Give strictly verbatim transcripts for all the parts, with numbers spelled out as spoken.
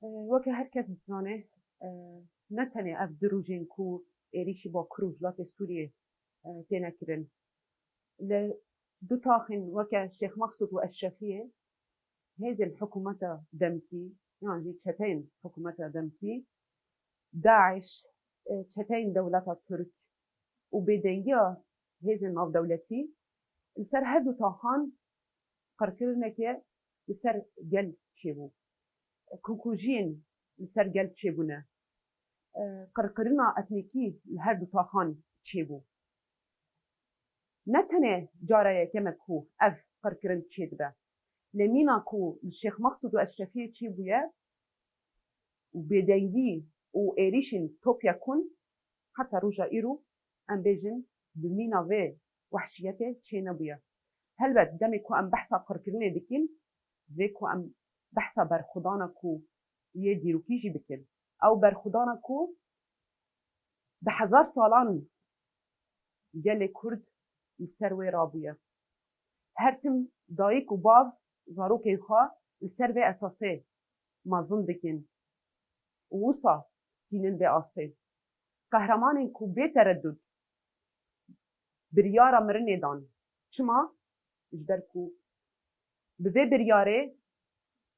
E, weke her kes dizane, e, ne tenê ev du rojên ku êrîşî Bakur û Rojhilatê Sûriyê, e, têne kirin. Li du taxên weke Şêx Mexsûd û Eşrefiyê hêzên hikûmeta demkî yan jî çeteyên hikûmeta demkî, DAIŞ, e, çeteyên dewleta Tirk û bêdengiya hêzên navdewletî li ser her du taxan qirkirineke li ser gel çêbû. Kûkûjiyên li ser gel çêbûne. E, qirkirina etnîkî li her du taxan çêbû. Ne tenê cara yekem e ku ev qirkirin çêdibe. Lê mîna ku li Şêx Mexsûd û Eşrefiyê çêbûye û bêdengî û êrîşên topyekûn heta roja îro, em bêjin, bi mîna vê wehşiyetê çênebûye. Helbet demê ku em behsa qirkirinê dikin, vê ku em behsa berxwedana ku yê dîrokî jî bikin. Ew berxwedana ku bi hezar salan gelê Kurd li ser wê rabûye. Her tim dayik û bav zarokên xwe li ser vê esasê mezin dikin û wisa tînin vê astê. Qehremanên ku bê teredûd biryara mirinê dan. Çima? Ji ber ku bi vê biryarê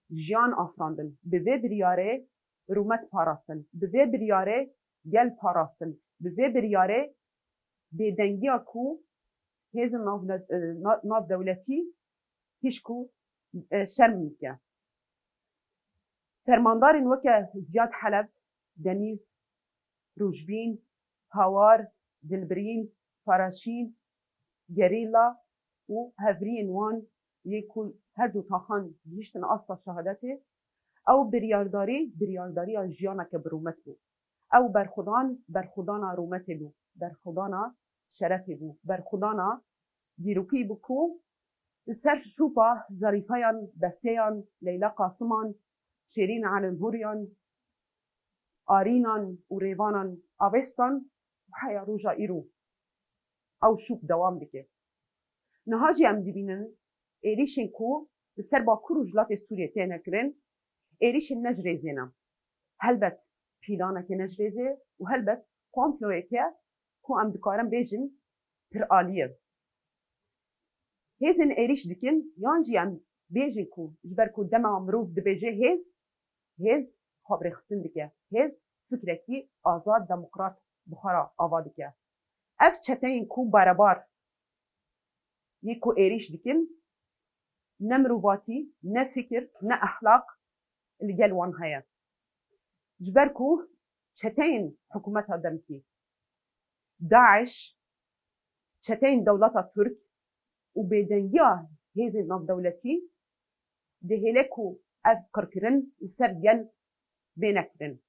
jiyan afirandin, bi vê biryarê rûmet parastin, bi vê biryarê gel parastin, bi vê biryarê bêdengiya ku hêzên nav-, e, na-, navdewletî hişk û, e, şerm dike. Fermandarên weke Ziyad Heleb, Denîz, Rûjbîn, Hawar, Dilbirîn, Faraşîn, Gerîla û hevriyên wan yê ku her du taxan gihiştin asta şehadetê, ew biryardarî, biryardariya jiyaneke bi rûmet bû. Ew berxwedan, berxwedana rûmetê bû, berxwedana şerefê bû, berxwedana dîrokî bû ku li ser şûpa Zerîfeyan, Beseyan, Leyla Qasiman, Şêrîn Alimhuryan, Arînan û Rêvanan avêstan û heya roja îro ew şûp dewam dike. Niha jî em dibînin êrîşên ku li ser Bakur û Rojhilatê Sûriyê têne kirin, êrîşên ne ji rêzê ne. Helbet pîlaneke ne ji rêzê û helbet komployeke ku em dikarin bêjin piralî ye. Hêzên êrîş dikin, yan jî em bêjin ku ji ber ku dema mirov dibêje hêz, hêz xwe bi rêxistin dike. Hêz fikrekî azad, demokrat bi xwe re ava dike. Ev çeteyên ku barebar yê ku êrîş dikin, ne mirovatî, ne fikir, ne exlaq li gel wan heye. Ji ber ku çeteyên hikûmeta demkî, DAIŞ, çeteyên dewleta Tirk û bêdengiya hêzên navdewletî dihêle ku ev qirkirin li ser gel bêne kirin.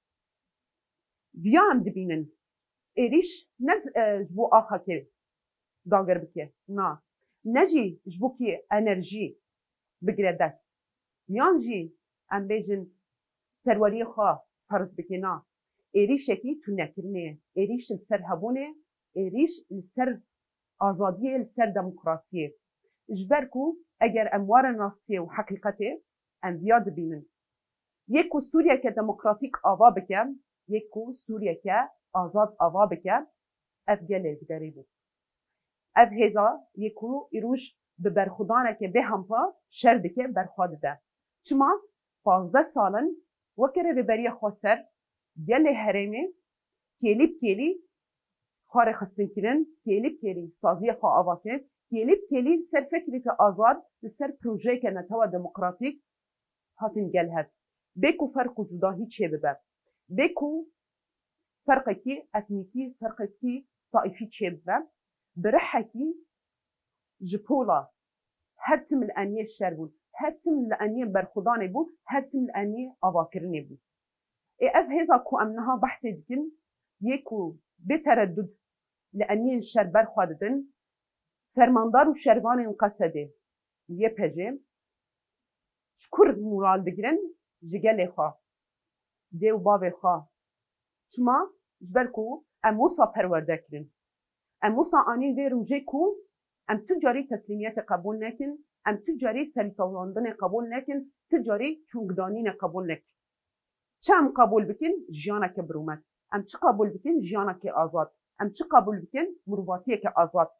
Viya em dibînin, êrîş ne, e, ji bo axakê dagir bike, na, ne jî ji bo kî enerjî bigire dest. Yan jî em bêjin serweriyê xwe ferz bike, na. Êrîşekî tunekirinê ye. Êrîş li ser hebûnê, êrîş li ser azadiyê, li ser demokrasiyê. Ji ber ku eger em werin rastiyê û heqîqetê, em viya dibînin. Yê ku Sûriyeke demokratîk ava bike, yê ku Sûriyeke azad ava bike, ev gelê li derê bû. Ev hêza yê ku îroj bi berxwedaneke bêhempa şer dike, berxwe dide. Çima? Pazdeh sal in weke rêveberiya xweser gelê herêmê kêlî bi kêlî xwe rêxistin kirin, kêlî bi kêlî saziya xwe ava kirin, kêlî bi kêlî li ser fikreke azad, li ser projeyeke netewa demokratîk hatin gel hev. Bê ku ferq û cudahî çêbibe. Bê ku ferqekî etnîkî, ferqekî taîfî çêbibe. Bi rihekî ji pola her tim li eniyê şer bûn, her tim li eniyê berxwedanê bûn, her tim li eniyê avakirinê bûn. Ê ev hêza ku em niha behsê dikin, yê ku bê teredud li eniyên şer berxwe didin, fermandar û şervanên Qesedê û Y P G ji kur moral digirin? Ji gelê xwe, dê û bavê xwe. Çima? Ji ber ku em wisa perwerde kirin. Em wisa anîn vê rojê ku em tu carî teslîmiyetê qebûl nekin, em tu carî serîtewandinê qebûl nekin, tu carî çûkdanînê qebûl nekin. Çi em qebûl bikin? Jiyaneke bi rûmet. Em çi qebûl bikin? Jiyaneke azad. Em çi qebûl bikin? Mirovatiyeke azad.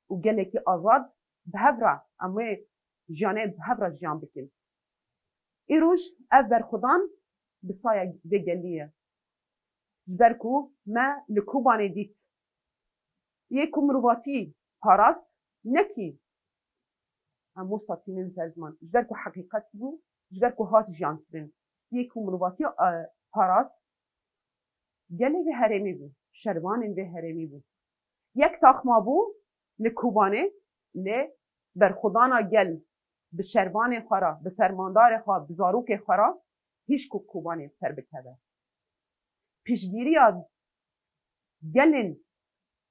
Û gelekî azad bi hev re em wê jiyanê bi hev re jiyan bikin. Îroj ev berxwedan bi saya vê gelî ye. Ji ber ku me li Kobanê dît, yê ku mirovatî parast, nekî em wisa tînin ser ziman, ji ber ku heqîqet bû, ji ber ku hat jiyan kirin. Yê ku mirovatî, e, parast, gelê vê herêmê bû, şervanên vê herêmê bû. Yek taxma bû li Kobanê, lê berxwedana gel bi şervanê xwe re, bi fermandarê xwe, bi zarokê xwe re hişk û Kobanê ser bikeve. Piştgiriya gelên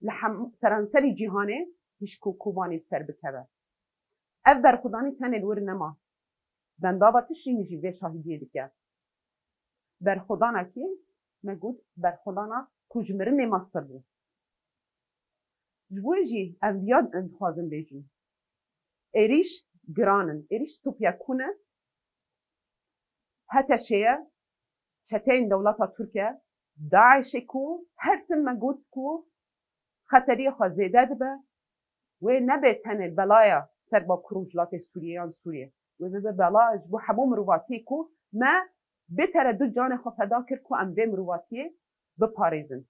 li hem seranserî cîhanê hişk û Kobanê ser bikeve. Ev berxwedanî tenê li wir nema. Bendava Tişrînê jî vê şahidiyê dike. Berxwedanekî me got berxwedana ku ji mirinê mestir bû. Ji bo jî em viya dixwazin bêjin. Êrîş giran in. Êrîş topyekûn e. H T Ş ye, çeteyên dewleta Tirk e, DAIŞ e ku her tim me got ku xeteriya xwe zêde dibe, wê nebe tenê belaya ser Bakur û Rojhilatê Sûriyê yan Sûriyê. Wê bibe bela ji bo hemû mirovatiyê ku me bê teredût canê xwe feda kir ku em vê mirovatiyê biparêzin.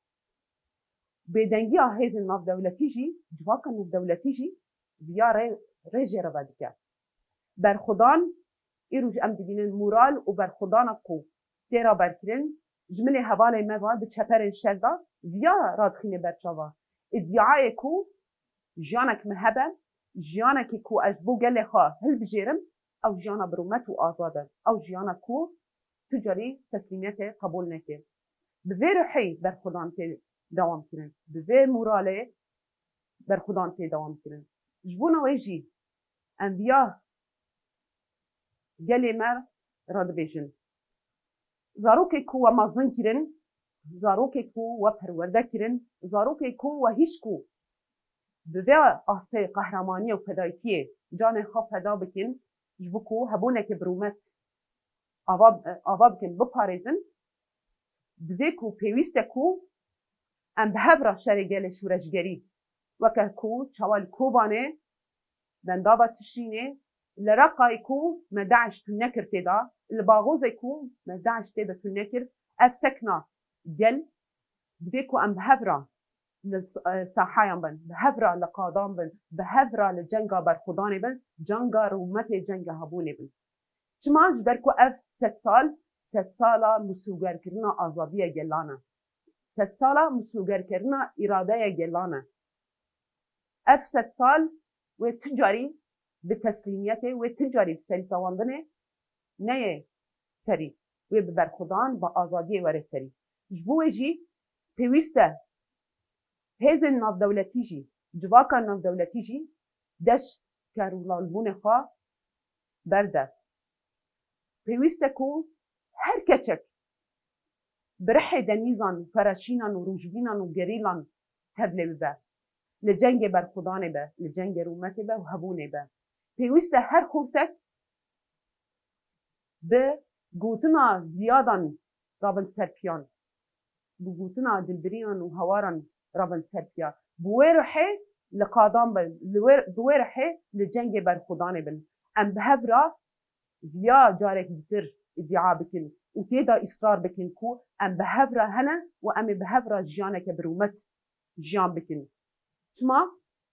Bêdengiya hêzên navdewletî jî, civaka navdewletî jî viya rê-, rêjê re vedike. Berxwedan, îroj em dibînin moral û berxwedana ku tê raberkirin, ji milê hevalê me ve di çeperên şer de viya radixîne berçava. Îdiayê ku jiyanek me hebe, jiyanekî ku ez ji bo gelê xwe hilbijêrim, ew jiyana bi rûmet û azad e. Ew jiyana ku tu carî teslîmiyetê qebûl neke. Bi vê ruhê berxwedan tê dewam kirin. Bi vê moralê berxwedan tê dewam kirin. Ji bona wê jî em viya gelê me re dibêjin. Zarokê ku we mezin kirin, zarokê ku we perwerde kirin, zarokê ku we hişk û bi vê astê qehremaniyê û fedayîtiyê canê xwe feda bikin, ji bo ku hebûneke bi rûmet ava, ava bikin, biparêzin, divê ku pêwîst e ku em bi hev re şerê gelê şoreşgerî, weke ku çawa li Kobanê, Bendava Tişrînê, li Reqayê ku me DAIŞ tune kir tê de, li Baxozê ku me DAIŞ tê de tune kir, ev sekna gel divê ku em bi hev re li s-, e, sahayan bin, bi hev re li qadan bin, bi hev re li cenga berxwedanê bin, cenga rûmetê, cenga hebûnê bin. Çima? Ji ber ku ev sedsal, sedsala misûgerkirina azadiya gelan e. Sedsala misûgerkirina îradeya gelan e. Ev sedsal wê tu carî bi teslîmiyetê, wê tu carî bi serîtewandinê neyê serî, wê bi berxwedan, bi azadiyê were serî. Ji bo wê jî pêwîst e hêzên navdewletî jî, civaka navdewletî jî dest ji kerûlalbûnê xwe berde. Pêwîst e ku her keçek bi rihê denîzan û fereşînan û rûjbînan û gerîlan tevlê bibe. Li cengê berxwedanê be, li cengê rûmetê be û hebûnê be. Pêwîst e her xortek bi gotina ziyadan rabin ser piyan, bi gotina dilbirînan û hewaran rabin ser piya. Bi wê ruhê li qadan bin, li wê, bi wê ruhê li cengê berxwedanê bin. Em bi hev re viya carek ditir îdia bikin û tê de îsrar bikin ku em bi hev re hene û em ê bi hev re jiyaneke bi rûmet jiyan bikin. Çima?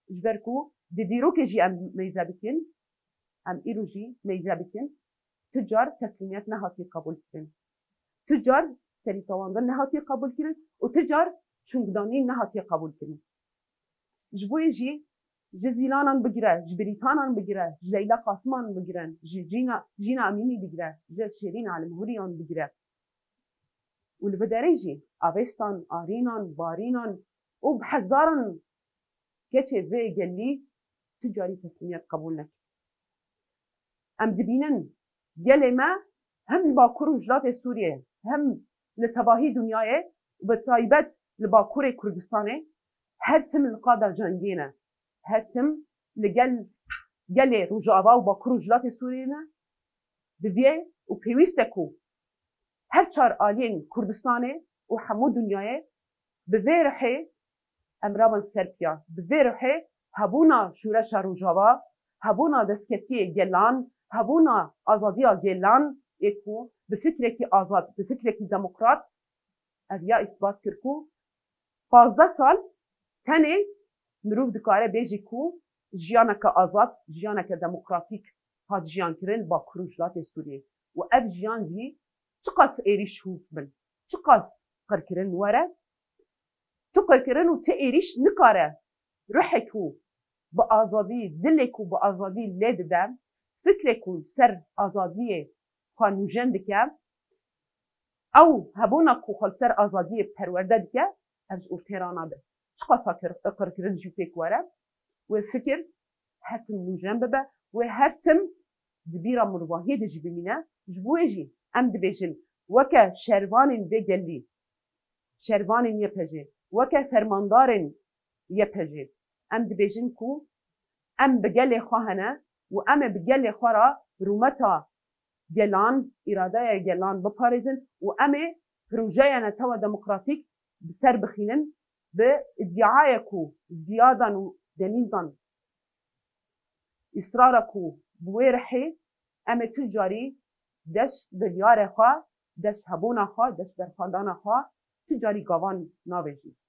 Ji ber ku di dîrokê jî em meyze bikin, em îro jî meyze bikin, tu car teslîmiyet nehatiye qebûl kirin. Tu car serîtewandin nehatiye qebûl kirin û tu car çûkdanî nehatiye qebûl kirin. Ji bo yê jî ji Zîlanan bigire, ji Brîtanan bigire, ji Leyla Qasiman bigire, ji Cîna, Cîna Emînî bigire, ji Şêrîn Alimhurîyan bigire. Û li vê derê jî Avestan, Arînan, Barînan û bi hezaran keçê vê gelî tu carî teslîmiyet qebûl nekir. Em dibînin gelê me hem li Bakur û Rojhilatê Sûriyê, hem li tevahî dinyayê û bi taybet li Bakurê Kurdistanê her tim li qada cengê ne. Her tim li gel, gelê Rojava û Bakur û Rojhilatê Sûriyê ne. Divê û pêwîst e ku her çar aliyên Kurdistanê û hemû dinyayê bi vê rihê em rabin ser piya. Bi vê rihê hebûna şûreşa Rojava, hebûna destkeftiyê gelan, hebûna azadiya gelan ê ku bi fikrekî azad, bi fikrekî demokrat ev ya îsbat kir ku pazdeh sal tenê mirov dikare bêjî ku jiyaneke azad, jiyaneke demokratîk hat jiyan kirin Bakur û Rojhilatê Sûriyê. Û ev jiyan jî çiqas êrîş hûf bin, çiqas qirkirin were, tu qirkirin û tu êrîş nikare ruhê ku bi azadî, dilê ku bi azadî lê dide, fikrê ku ser azadiyê xwe nûjen dike, ew hebûna ku xwe li ser azadiyê perwerde dike, ev ji ortê ranabe. Çiqasa kir-, qirkirin jî pêk were, wê fikir her tim nûjen bibe, wê her tim di bîra mirovahiyê de jî bimîne. Ji bo wê jî em dibêjin weke şervanên vê gelî, şervanên Y P G, weke fermandarên Y P G, em dibêjin ku em bi gelê xwe hene û em ê bi gelê xwe re rûmeta gelan, îradeya gelan biparêzin û em ê projeya netewa demokratîk bi ser bixînin, bi îdiaya ku Ziyadan û Denîzan îsrara ku bi wê rihê em ê tu carî deş biryarê xwe, deş hebûna xwe, deş berxwedana xwe tu carî gavan navêjin.